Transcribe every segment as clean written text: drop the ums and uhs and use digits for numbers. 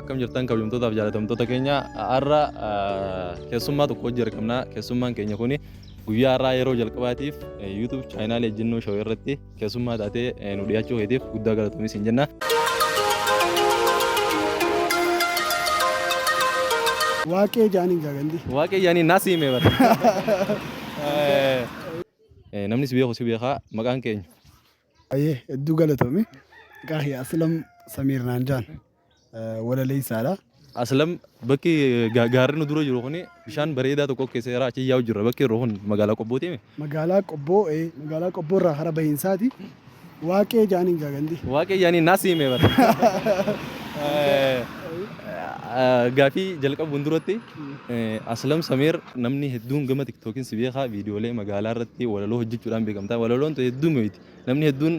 Akkam jirtan kabajamtootaaf jaalatamtoota keenya har'a keessummaa tokko hojii argamna. Keessummaan keenya kun guyyaa har'aa yeroo jalqabaatiif YouTube chaayinaalee Ejjennoo Show irratti keessummaa taatee nu dhiyaachuu keetiif guddaa galatoomi siin jenna. Waaqee jaaniin gaa gandi. Waaqee jaaniin naa siimee bara. Namni si beeku si beekaa maqaan keenya. Ayyee hedduu galatoomi. Maqaa kiyya Aslam Samiir naan jaan. Walaleessaadha. Aslam bakki gaarri nu dura jiru kuni bishaan bareedaa tokko keessa jira achi yaa'u jirra bakki yeroo kun magaalaa Qobbooti mi? Magaalaa Qobboo magaalaa Qobboo irraa kara bahiinsaati. Waaqee jaaniin gaa gandi. Waaqee jaaniin naa siimee bara. Gaafii jalqabuun duratti Aslam Samiir namni hedduun gama tiktookiin si beekaa viidiyoolee magaalaa irratti walaloo hojjechuudhaan beekamta. Walaloon tun hedduu mi'oyti. Namni hedduun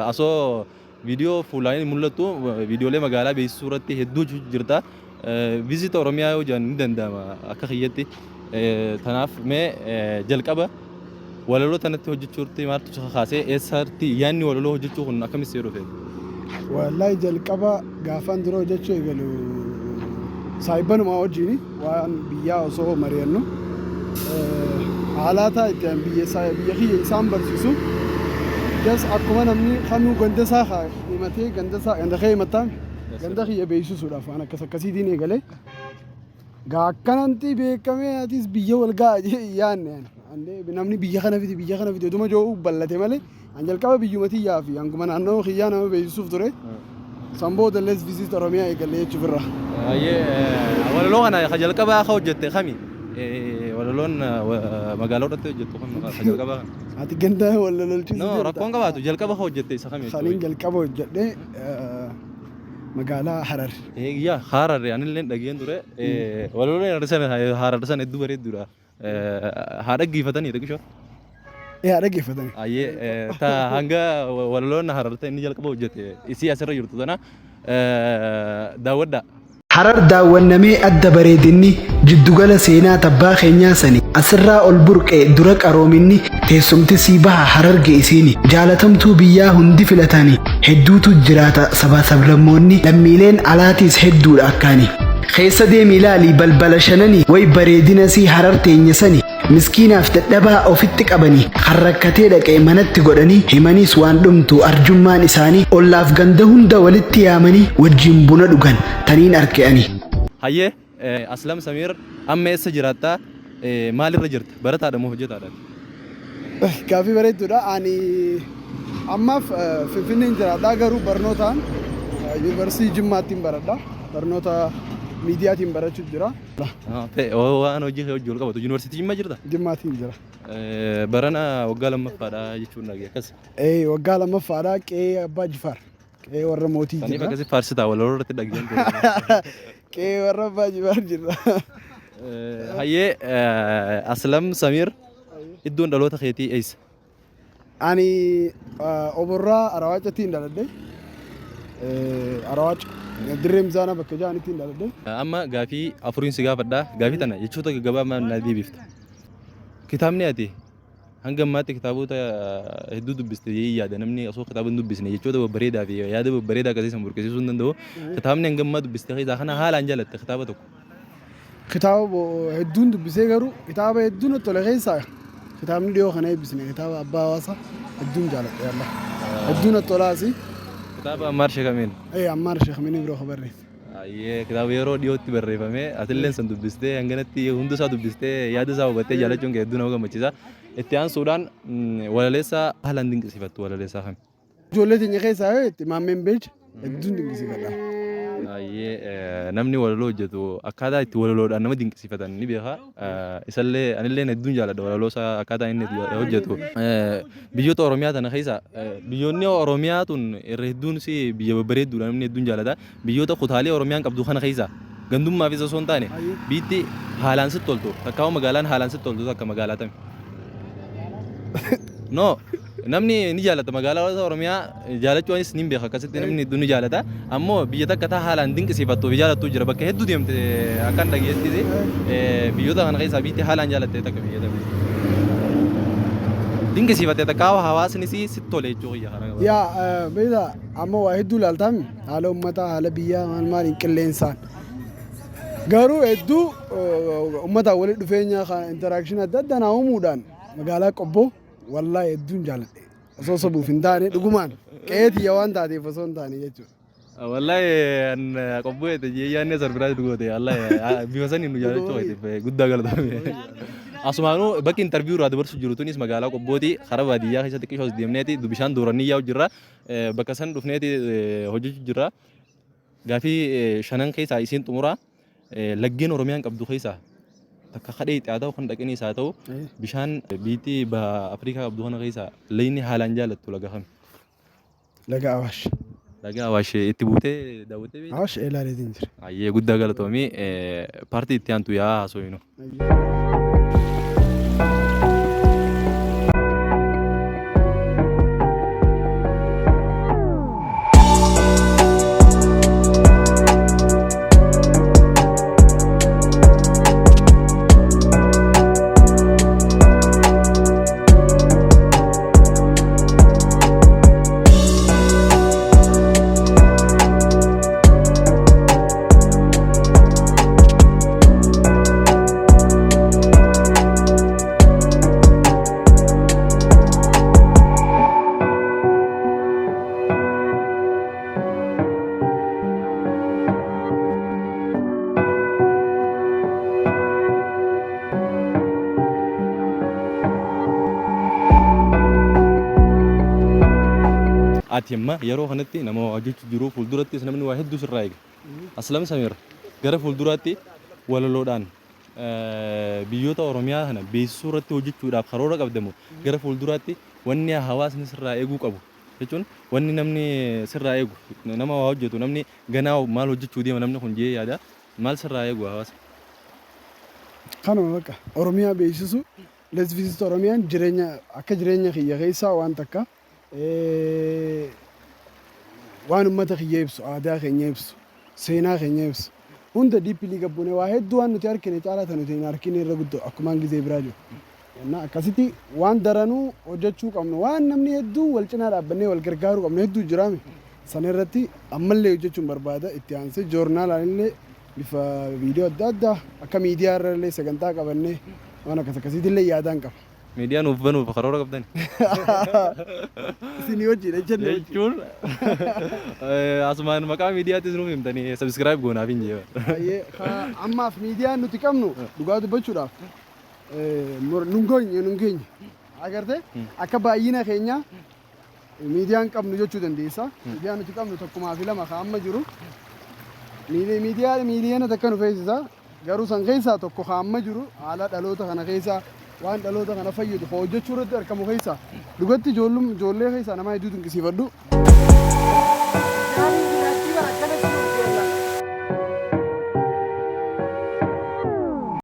asoo viidiyoo fuulaan hin mul'attu viidiyoolee magaalaa beeksisuu irratti hedduu hojjechuu jirta. Visit Oromiyaa yoo jedhan ni danda'ama akka kiyyatti. Tanaaf mee jalqaba walaloo tanatti hojjechuutti maaltu si kakaasee eessatti yaadni walaloo hojjechuu kun akkamitti si dhufe? Wallahi jalqaba gaafaan dura hojjechuu eegalu saahibbanumaa wajjin waan biyyaa osoo mari'annu haalaataa itti an biyya isaa biyya kiyya isaan barsiisu jas akkuma namni kamuu ganda isaa haa himatee ganda isaa ganda kee himattaa ganda kiyya beeksisuudhaaf waan akkas akkasiitiin eegale gaa akkanatti beekamee atis biyya wal ga'a jee hin yaadne ani. Ani namni biyya kana fidi biyya kana fidi oduma jiru ballate malee an jalqaba biyyuma tiyyaa fi hanguma naannoo kiyyaa nama beeksisuuf ture. San booda let's visit Oromiyaa eegalle jechuuf irra. Baay'ee walaloo kana ka jalqabaa ka hojjette kami? Walaloon magaalaa irratti hojjettu kam ka jalqabaa kana? Ati ganda wal lolchiisu No jirta. rakkoon qabaatu jalqaba ka hojjette isa kami Kaniin jechuudha. jalqaba hojjedhe magaalaa Harar. Yaa Harar anillee dhageen ture. Walaloon Harar sana hedduu bareedduudha. Haa dhaggeeffatanii xiqqisho. Haa dhaggeeffatanii. Ayyee ta hanga walaloon Harar ta'e inni jalqaba hojjete isii asirra jirtu tana daawwadhaa. Harar daawwannamee adda bareedinni jiddugala seenaa tabbaa keenyaa sani asirraa ol burqe dura qaroominni teessumti sii baha hararge isiini jaalatamtuu biyyaa hundi filatani hedduutu jiraata sabaa sablammoonni lammiileen alaatiis hedduudha akkaani keessa deemi ilaali balbala shanani way bareedina sii harar teenya sani miskiinaaf dadhabaa ofitti qabani kan rakkatee dhaqe manatti godhanii himaniis waan dhumtu arjummaan isaanii ollaaf ganda hunda walitti yaamanii wajjin buna dhugan taniin arke ani. Hayyee Aslam Samiir amma eessa jiraatta? Maalirra jirta? Barataadha moo hojjetaadha ati? Gaaffii bareedduudha. Ani ammaaf Finfinneen jiraadha garuu barnootaan yuunivarsiitii Jimmaattiin baradha. Barnoota miidiyaatiin barachuu jira. Waan hojii kee hojii wal qabatu yuunivarsiitii Jimmaa jirta? Jimmaatiin jira. Barana waggaa lammaffaadha jechuun dhagee akkas. Ee waggaa lammaffaadha qe'ee Abbaa Jifaar. Qe'ee warra mootii Saniif jirra. akkasi faarsitaa wal irratti dhageen ture. Qe'ee warra Abbaa Jifaar jirra. Hayyee Aslam Samiir iddoon dhaloota keetii eessa? Ani oborraa Arawaacattiin dhaladhe. Arawaaca dirree mizaanaa bakka ja'anittiin dhaladhe. Amma gaafii afuriin si gaafadha. Gaafii tana jechoota gaggabaabaa na deebifta. Kitaabni ati hanga ammaatti kitaabota hedduu dubbiste jedhee yaada namni osoo kitaaba hin dubbisne jechoota babbareedaa fi yaada babbareedaa akkasii san burqisiisuu hin danda'u. Kitaabni hanga ammaa dubbiste keessaa kana haalaan jaalatte kitaaba tokko. Kitaaba hedduun dubbisee garuu kitaaba hedduu natti tole keessaa kitaabni dhiyoo kana eebbisne kitaaba Abbaa Hawaasaa hedduun jaaladhe yalla. Hedduu natti tolaasi. Kitaaba Ammaar Sheekamiin. Ee Ammaar Sheekamiin biroo ka barreesse. Ayyee kitaaba yeroo dhiyootti barreeffame atilleen san dubbistee hanganatti hunda isaa dubbistee yaada isaa hubattee jaalachuun kee hedduu nama gammachiisa. Itti aansuudhaan walaleessaa haalaan dinqisiifattu walaleessaa kami? Ijoollee teenya keessaa yoo jette Maammeen Beej hedduun dinqisiifadha. Baay'ee namni walaloo hojjetu akkaataa itti walaloodhaan nama dinqisiifatan ni beeka. Isallee anillee hedduun jaalladha walaloo isaa akkaataa inni itti hojjetu. Biyyoota Oromiyaa tana keessa biyyoonni Oromiyaa tun irra hedduun si biyya babbareedduudha namni hedduun jaallata. Biyyoota kutaalee Oromiyaan qabdu kana keessa gandummaafis osoo hin taane biitti haalaan sitti toltu takkaa'u magaalaan haalaan sitti toltu takka magaalaa tami? No, namni ni jaalata magaalaa Oromiyaa jaalachuu anis nin beeka akkasitti namni hedduun ni jaalata. Ammoo biyya takka taa haalaan dinqisiifattuu fi jaalattuu jira bakka hedduu deemte akkan dhageettis biyyoota kana keessaa biitti haalaan jaalatte takka biyya tami. Dinqisiifatte takka hawaasni si tole jechuu kiyya karaa gabaabaa. Yaa beektaa, amma waa hedduu ilaaltaami, haala uummataa, haala biyyaa, maal maaliin, qilleensaan. Garuu hedduu uummataan walitti dhufeenya interaction adda addaa naa uumuudhaan magaalaa Qobboo wallaahi hedduun jaaladhe. Osoo sobuuf hin taane, dhugumaan qe'ee tiyya waan taateef osoo hin taane jechuudha. Wallahi an Qobboo jette yaadne surprise goote, wallahi bifa saniin nu jaalachuu keetiif guddaa galatoomi. Asumaanuu bakki interview irraa dabarsu jiru tunis magaalaa Qobbooti, karaa baadiyyaa keessatti xiqqishoo as deemneeti bishaan doorannii yaa'u jirra. Bakka san dhufneeti hojjechuu jirra. Gaafii shanan keessaa isiin xumuraa, laggeen Oromiyaan qabdu keessaa takka kadhee haa ta'u, kan dhaqaniis haa ta'u, bishaan biitti baha Afrikaa qabdu kana keessaa layni haalaan jaalattu laga kami? Laga Awaash. Laga Awaash itti buutee daawwattee beektaa? Awaash ilaaleetiin jira. Ayyee, guddaa galatoomii, paartii itti aantu yaa haasofnu. Ati amma yeroo kanatti nama waa hojjechuu jiru, fuuldurattis namni waa hedduu sirraa eega. Aslam Samiir gara fuulduraatti walaloodhaan biyyoota Oromiyaa kana beeksisuu irratti hojjechuudhaaf karoora qabdamu, gara fuulduraatti wanni hawaasni sirraa eeguu qabu jechuun, wanni namni sirraa eegu, nama waa hojjetu, namni ganaa maal hojjechuu deema namni kun jee yaada, maal sirraa eegu hawaasa? Kanuma bakka Oromiyaa beeksisu. Let's Visit Oromiyaan jireenya akka jireenya kiyya keessaa waan takka, waan uummata kiyya ibsu, aadaa keenya ibsu, seenaa keenya ibsu hunda deeply gabbuune, waa hedduu waan nuti argine caalaa tan nuti hin argine irra guddoo akkumaan gizee biraa jiru. Innaa akkasitti waan daranuu hojjechuu qabnu, waan namni hedduun wal cinaa dhaabbannee wal gargaaruu qabnu hedduu jiraame, sana irratti ammallee hojjechuun barbaada. Itti aansee joornaalaan illee bifa viidiyoo adda addaa akka miidiyaa irra illee sagantaa qabannee waan akkas akkasiitillee yaadaan qaba. Miidiyaa nuuf banuuf karoora qabdani? Isinii wajjin jenne. Jechuun asumaan maqaa miidiyaattis nuuf himtanii subscribe goonaaf hin jee. Baay'ee ammaaf miidiyaan nuti qabnu, dhugaa dubbachuudhaaf, nun geenye, nun geenye. Agartee, akka baay'ina keenya miidiyaan qabnu jechuu dandeessa. Miidiyaan nuti qabnu tokkumaa fi lama ka amma jiru. Miidiyaa 1 million nu feesisa. Garuu san keessaa tokko ka amma jiru, haala dhaloota kana keessaa waan dhaloota kana fayyadu ka hojjechuu irratti argamu keessaa, dhugatti ijoollee keessaa nama hedduu dinqisiifadhu.